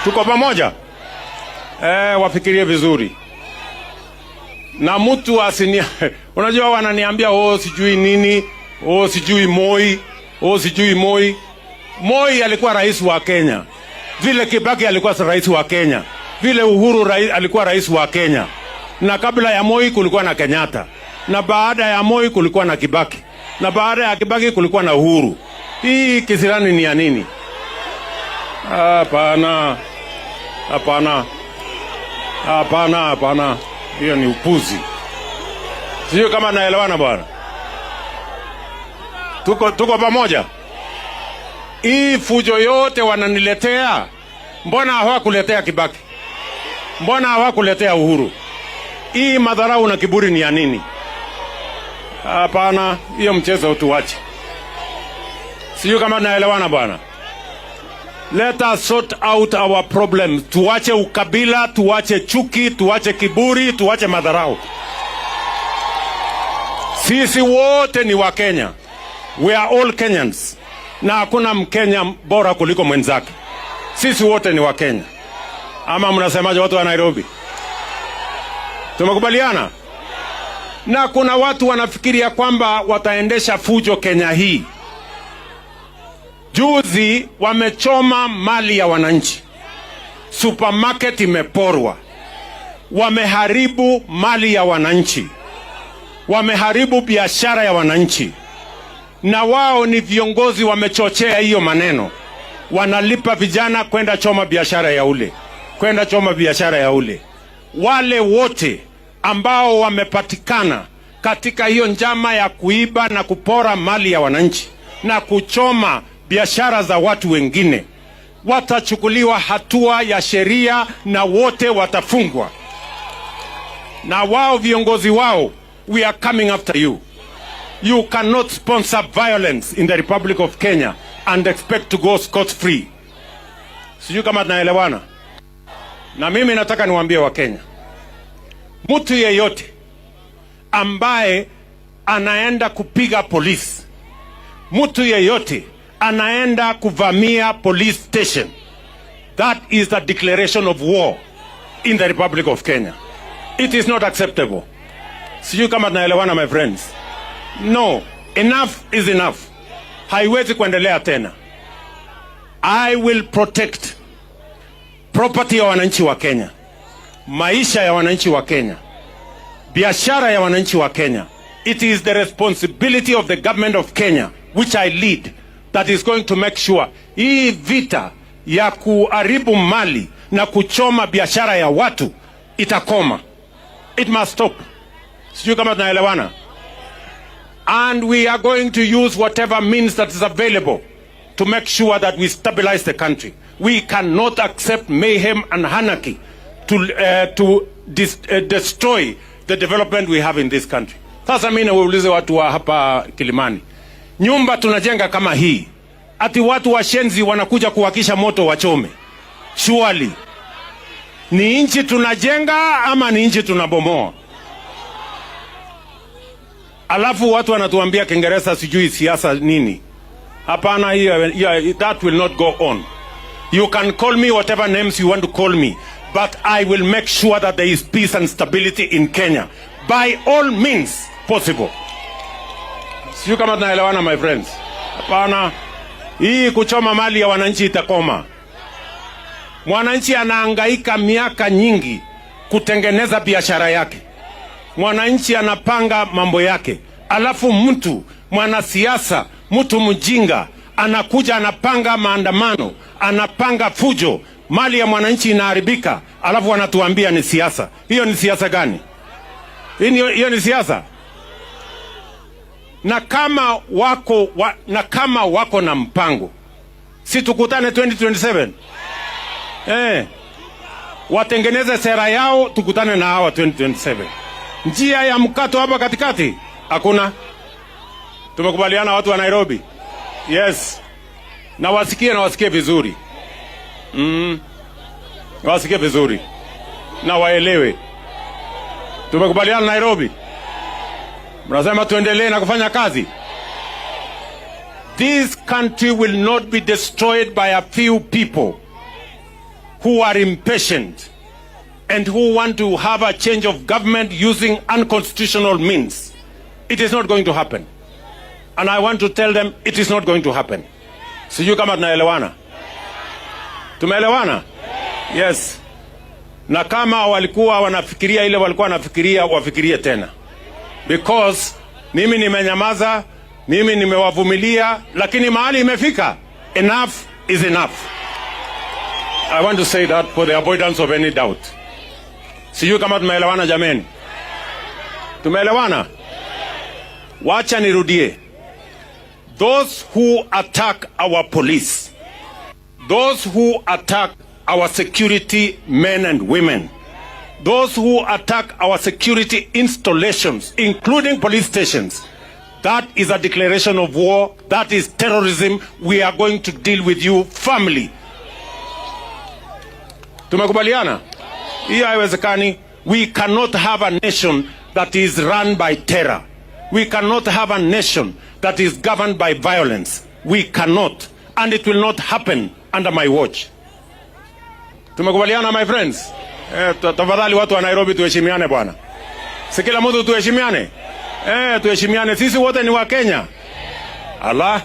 Tuko pamoja? Eh, wafikirie vizuri na mtu asini. Unajua wananiambia, "Oh, sijui nini, oh, sijui Moi, oh, sijui Moi." Moi alikuwa rais wa Kenya, vile Kibaki alikuwa rais wa Kenya, vile Uhuru alikuwa rais wa Kenya, na kabla ya Moi kulikuwa na Kenyatta, na baada ya Moi kulikuwa na Kibaki, na baada ya Kibaki kulikuwa na Uhuru. Hii kisirani ni ya nini? Hapana, hapana, hapana, hapana. Hiyo ni upuzi. Sijui kama naelewana, bwana. Tuko pamoja? Hii fujo yote wananiletea, mbona hawakuletea Kibaki? Mbona hawakuletea Uhuru? Hii madharau na kiburi ni ya nini? Hapana, hiyo mchezo tuwache. Sijui kama naelewana, bwana. Let us sort out our problems. Tuache ukabila, tuache chuki, tuache kiburi, tuache madharau. Sisi wote ni Wakenya. We are all Kenyans. Na hakuna Mkenya bora kuliko mwenzake. Sisi wote ni Wakenya. Ama mnasemaje, watu wa Nairobi? Tumekubaliana? Na kuna watu wanafikiria kwamba wataendesha fujo Kenya hii. Juzi wamechoma mali ya wananchi, supermarket imeporwa, wameharibu mali ya wananchi, wameharibu biashara ya wananchi, na wao ni viongozi, wamechochea hiyo maneno. Wanalipa vijana kwenda choma biashara ya ule, kwenda choma biashara ya ule. Wale wote ambao wamepatikana katika hiyo njama ya kuiba na kupora mali ya wananchi na kuchoma biashara za watu wengine watachukuliwa hatua ya sheria na wote watafungwa. Na wao viongozi wao, we are coming after you. You cannot sponsor violence in the Republic of Kenya and expect to go scot free. Sijui kama tunaelewana. Na mimi nataka niwaambie Wakenya, mtu yeyote ambaye anaenda kupiga polisi, mtu yeyote anaenda kuvamia police station, that is a declaration of war in the Republic of Kenya. It is not acceptable. Sijui kama tunaelewana, my friends. No, enough is enough. Haiwezi kuendelea tena. I will protect property ya wananchi wa Kenya, maisha ya wananchi wa Kenya, biashara ya wananchi wa Kenya. It is the responsibility of the government of Kenya, which I lead, that is going to make sure hii vita ya kuharibu mali na kuchoma biashara ya watu itakoma. It must stop. Sijui kama tunaelewana. And we are going to use whatever means that is available to make sure that we stabilize the country. We cannot accept mayhem and anarchy to destroy the development we have in this country. Sasa mimi nawaulize watu wa hapa Kilimani, nyumba tunajenga kama hii, ati watu washenzi wanakuja kuwakisha moto wachome? Surely ni nchi tunajenga ama ni nchi tunabomoa? Alafu watu wanatuambia Kiingereza, sijui siasa nini. Hapana, hiyo, that will not go on. You can call me whatever names you want to call me, but I will make sure that there is peace and stability in Kenya by all means possible. Sijui kama tunaelewana, my friends. Hapana, hii kuchoma mali ya wananchi itakoma. Mwananchi anahangaika miaka nyingi kutengeneza biashara yake, mwananchi anapanga mambo yake, alafu mtu mwanasiasa, mtu mjinga anakuja anapanga maandamano, anapanga fujo, mali ya mwananchi inaharibika, alafu wanatuambia ni siasa. Hiyo ni siasa gani? Hiyo ni siasa? Na kama wako na mpango, si tukutane 2027? Eh, watengeneze sera yao, tukutane na hawa 2027. Njia ya mkato hapa katikati hakuna. Tumekubaliana, watu wa Nairobi? Yes, na wasikie vizuri, Wasikie vizuri na waelewe. Tumekubaliana Nairobi? Mnasema tuendelee na kufanya kazi. This country will not be destroyed by a few people who who are impatient and who want to have a change of government using unconstitutional means, it is not going to happen. And I want to tell them it is not going to happen. Sijui kama tunaelewana. Tumeelewana? Yes. Na kama walikuwa wanafikiria ile walikuwa wanafikiria, wafikirie tena, because mimi nimenyamaza, mimi nimewavumilia, lakini mahali imefika, enough is enough. I want to say that for the avoidance of any doubt. Sijui kama tumeelewana jameni. Tumeelewana? Wacha nirudie. Those who attack our police, those who attack our security men and women, those who attack our security installations, including police stations, that is a declaration of war. That is terrorism. We are going to deal with you firmly. Tumekubaliana? Hiyo haiwezekani. We cannot have a nation that is run by terror. We cannot have a nation that is governed by violence. We cannot. And it will not happen under my watch. Tumekubaliana, my friends? Eh, tafadhali watu wa Nairobi, tuheshimiane bwana. Si kila mtu tuheshimiane? Eh, tuheshimiane. Sisi wote ni Wakenya. Allah.